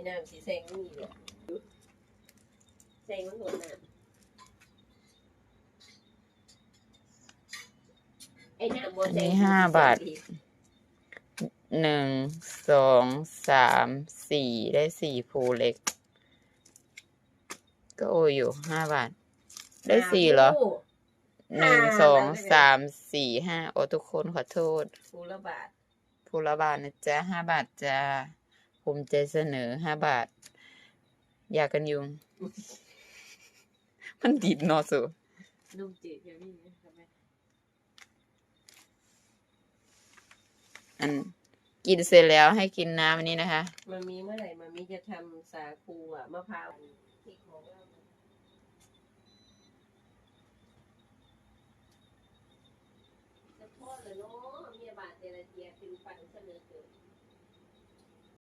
ນ້ຳຊິແຊງນີ້ແຫຼະ ແຊງມັນໂດນນ້ຳ ໄອ້ນ້ຳບໍ່ ອັນ ແຊງ ນີ້ຫ້າບາດ ໜຶ່ງ ສອງ ສາມ ສີ່ ໄດ້ສີ່ພູເລັກ ກໍໂອຢູ່ ຫ້າບາດ ໄດ້ສີ່ເຫລອ? ໜຶ່ງ ສອງ ສາມ ສີ່ ຫ້າ ໂອ ທຸກຄົນ ຂໍໂທດ ພູລະບາດ ພູລະບາດນະຈ໊ະ ຫ້າບາດຈ້າ ພູມໃຈສະເໜີ ຫ້າບາດ ຢາກັນຍຸງ ມັນດິບເນາະສູ ນົມຈືດກໍມີ ອັນ ກິນເສັດແລ້ວໃຫ້ກິນນ້ຳອັນນີ້ນະຄະ ມາມີເມື່ອໃດ ມາມີຈະທຳສາຄູ ອະ ມະພ້າວ ຈະພໍດແລ້ວເນາະ